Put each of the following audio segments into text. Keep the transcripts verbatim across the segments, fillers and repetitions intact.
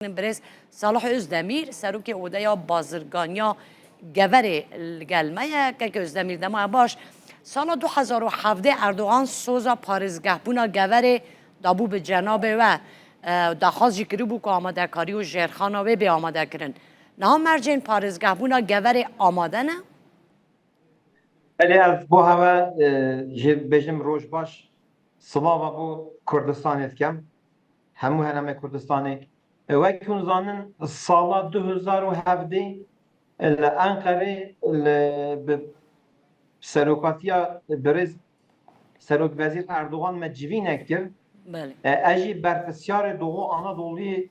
Birêz Salih Özdemir, serokê Odeya Bazirganiya Geverê li gel me ye. Kek Özdemir, dema baş. Sala du hezar û hevdeh Erdogan soza parêzgehbûna Geverê dabû bi cenabê we. E, daxwaz jî kiribû ku amadekarî û jêrxana wê bê amadekirin. Niha mercên parêzgehbûna Geverê amade ne? Belê, ez bo hewe, e, jê bêjim roj baş, silava bo Kurdistanê dikem, hemû herêmê Kurdistanê. E, wek hûn zanin, sala du hezar û hevdeh li Enqerê li, bi serokatiya birêz Serokvezîr Erdogan me civînek kir. Belê. E, ez jî berpirsiyarê Doğu Anadolu'yê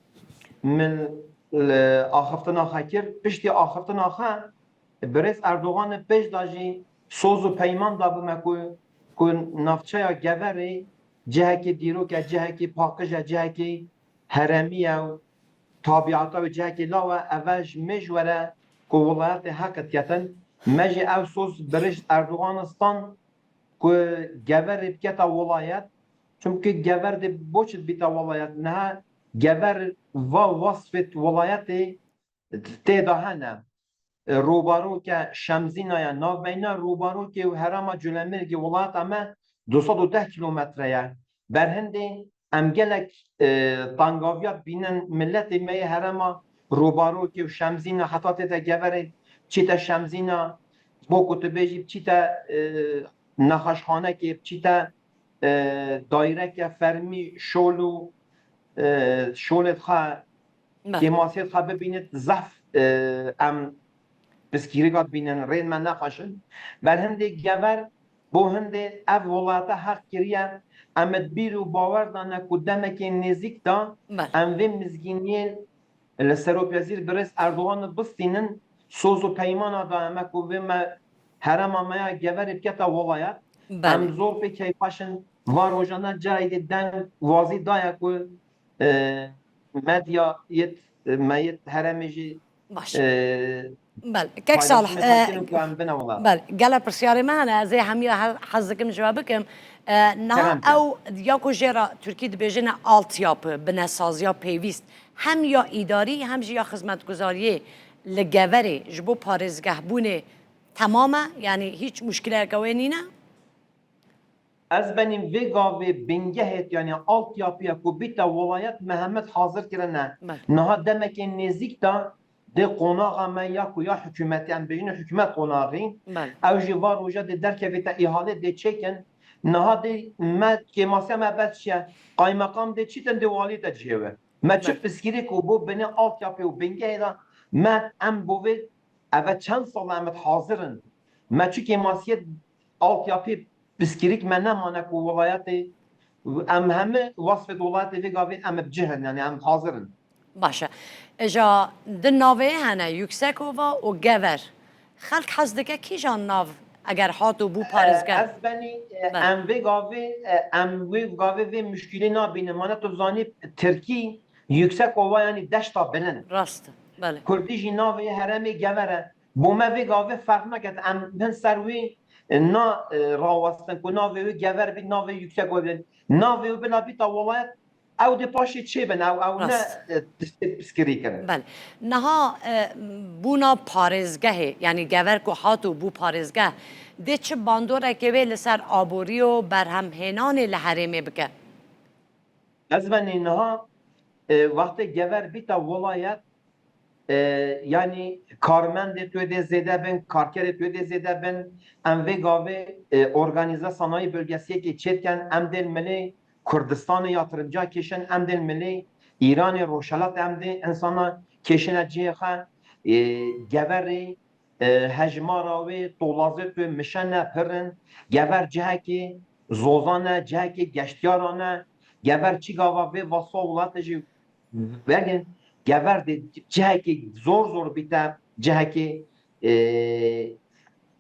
min li axiftina xwe kir. Piştî axiftina xwe Birêz Erdogan li pêş de jî soz û peyman dabû me ku, ku navçeya Geverê cihekî dîrok e, cihekî paqij e, cihekî herêmî ye û tabiata wê cihekî law e, ev e ji mêj were ku welayetê heqet ketin. Me jî ev soz birêz Erdogan stan ku Geverê biketa welayet. Çimkî Gever dê boçit bîta welayet. Niha Gever va wasfêt welayetê tê de hene. E, rûbaroke Şemzîna ye. Navbeyna rûbarokê û herêma Colemêrgê welata me du sed û deh kîlometre ye. Berhindê em gelek, e, tangaviya dibînin, miletê me yê herêma rûbarokê û Şemzîna heta tête Geverê, çîte Şemzîna, bo ku tu bêjî, çîte, e, nexweşxanekê, çîte, e, daîreke fermî şol û, e, şolê xwe Be. Kêmasiyê xwe bibînit, zehf, e, em piskîrika dibînin, rên me nexweş in. Ber hindê Gever bo hindê ev welate heq kiriye, em id bîr û bawer dane ku demekê nêzîk de Be. em vê mizgîniyê li Serokvezîr Birêz Erdogan bistînin, soz û peymana daye me ku vê me herêma me ya Geverê bikete welayet. Belê. Em zor pê keyfxweş in. Va rojane carê dî deng wazî daye ku e, medya yê, e, me yê herêmê jî, Baş. e, Bel, kek Salih, paylaşim e, dikin ku em bine wela. Bel, gele pirsyarê me hene, ez ê hemiya he-, hez dikim ji we bikim. E, niha Kerem ke. ew ya ku jê re Tirkî dibêjine altyapı, binesaziya pêwîst, hem ya îdarî, hem jî ya xizmetguzariyê li Geverê ji bo parêzgehbûnê temam e, yanî hîç muşkileyeke wê nîne? Ez benîm vê gavê bingehê, yanî altyapıya ku bîte welayet me hemit hazir kirine. Belê. Niha demekê nêzîk de dê qonaxa me ya ku ya hikûmetê, em bêjin hikûmet qonaxî, Belê. ew jî va roja dê derkevîte îhalê dê çêkin. Niha dê me kêmasiya me bes çi ye? Qaymeqam dê çîtin dê walî te cihê we. Me çi Belê. piskirî ku bo binê altyapê û bingehê de me em bo vê Eve çend sal e em hazir in. Me çi kêmasiyê altyapî piskirîk me nemane ku welayetê, em heme wasfê welayetê vê gavê em bi cih in, yani em hazir in. Baş e. Îja di navê hene, Yüksekova û Gever. Xelk hez dike kîjan nav eger hat û bû parêzger? Ez benî, e, Be. em vê gavê, e, em wê gavê vê muşkilê nabînin. Mane tu zanî Tirkî Yüksekova yani deşta bilind. Rast e. Belê. Kurdî jî navê herêmê Gever e. Bo me vê gavê ferq neket. Em hin ser wî, e, na, e, rawestin ku navê wî Gever bî, navê Yüksekova bî. Navê wî bila bîta welayet, ew dê paşê çêbin. Ew, ew ne, Rast. e, tiştê piskirî kirin. Belê. Niha, e, bûna parêzgehê, yani Gever ku hat û bû parêzgeh, dê çi bandorekê wê li ser aborî û berhemhênanê li herêmê bike? Ez benî niha, e, wextê Gever bîta welayet, e, yanî karmendê tu dê zêde bin, karkerê tu dê zêde bin, em vê gavê, e, organize sanayi bölgesiyekê çêdikin, em dê milê Kurdistanê yatırımca kêşin, em dê milê Îranê Rojhelat, em dê insana kêşine cihê xwe, e, Geverê, e, hejmara wê tolazê tu mişene pir in. Gever cihekê zozan e, cihekê geştiyaran e. Gever çi gava vê vasfa welatê jî vegin. Gever dê cihekê zor zor bîte, cihekê, e,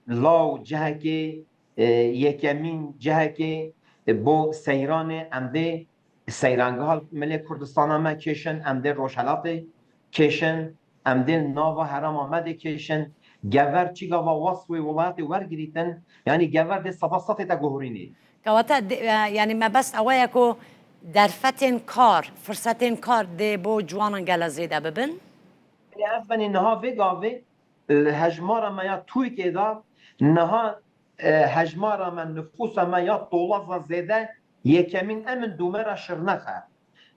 law, cihekê, e, yekemîn, cihekê, e, bo seyranê em dê Seyrangeha milê Kurdistana me kêşin, em dê Rojhelatê kêşin, em dê nava herêma me dê kêşin. Gever çi gava wasf wê welatê wergirîtin, yanî Gever dê seda sedê te guhurînî. Kewata de, e, yanî mebest ewe ye ku Derfetên kar, firsetên kar dê bo ciwanan gele zêde bibin? Ev benî niha vê gavê li hejmara me ya Tirkiyê de niha e, hejmara me, nifûsa me ya tolaza zêde yekemîn em in dûmera Şirnex e.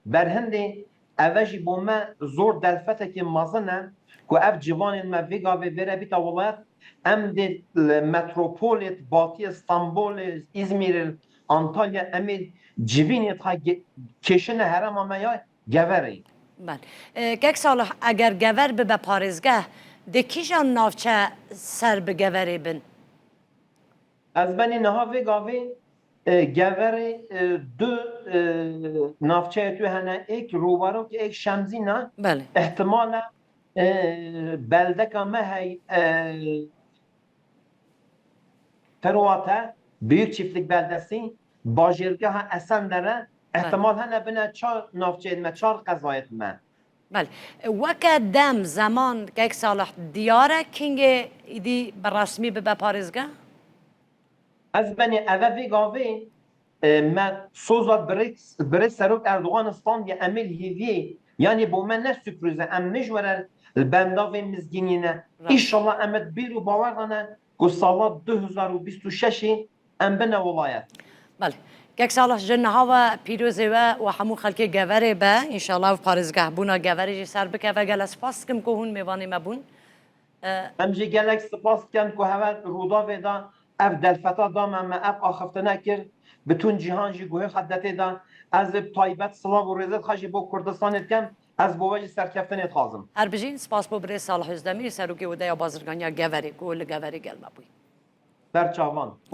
Berhindê eve jî bo me zor derfetekî mezin e ku ev ciwanên me vê gavê vêre bîta welayet, em dê li metropolê batiyê Stenbolê, Îzmîrê, Antalya em ê civînê ta ge- kêşine herêma me ya Geverê. Bel. E, Kek Salih, eger Gever bibe parêzgeh, dê kîjan navçe ser bi Geverê bin? Ez benî niha vê gavê e, Geverê e, du e, navçeyê tu hene, êk Rûbarok, êk Şemzîna. Belê. Îhtimal e, e, beldeka me hey e, Terwate, Büyük Çiftlik Beldesi, bajêrgeha Esendere, îhtimal hene bine çar navçeyên me, çar qezayên me. Belê. Weke dem, zeman, Kek Salih, diyar e kingê îdî bi resmî bibe parêzgeh? Ez benî eve vê gavê e, me soza birêz, birêz Serok Erdogan standiye, em ê li hêviyê, yanî bo me ne sürpriz e, em mijwere li benda vê mizgînî ne. Rast. Înşallah em ê bîr û bawer dane ku sala du hezar û bîst û şeşê em bine welayet. Belê. Kek Salih, ji niha ve pîrozê we û hemû xelkê Geverê be. Înşallah ev parêzgehbûna Geverê jî ser bikeve. Gelek spas dikim ku hûn mêvanê me bûn. E, Em jî gelek spas dikin ku heve Rûdawê de ev derfeta da me, me ev axiftina kir. Bütün cîhan jî guhê xwe detê de. Ez ê bi taybet silav û rêzê xwe jî bo Kurdistanê dikim. Ez bo we jî serkeftinê dixwazim. Her bijîn, spas bo birêz Salih Özdemir, serokê odeya bazirganiya Geverê, ku li Geverê gel me bûyî. Ber çavan.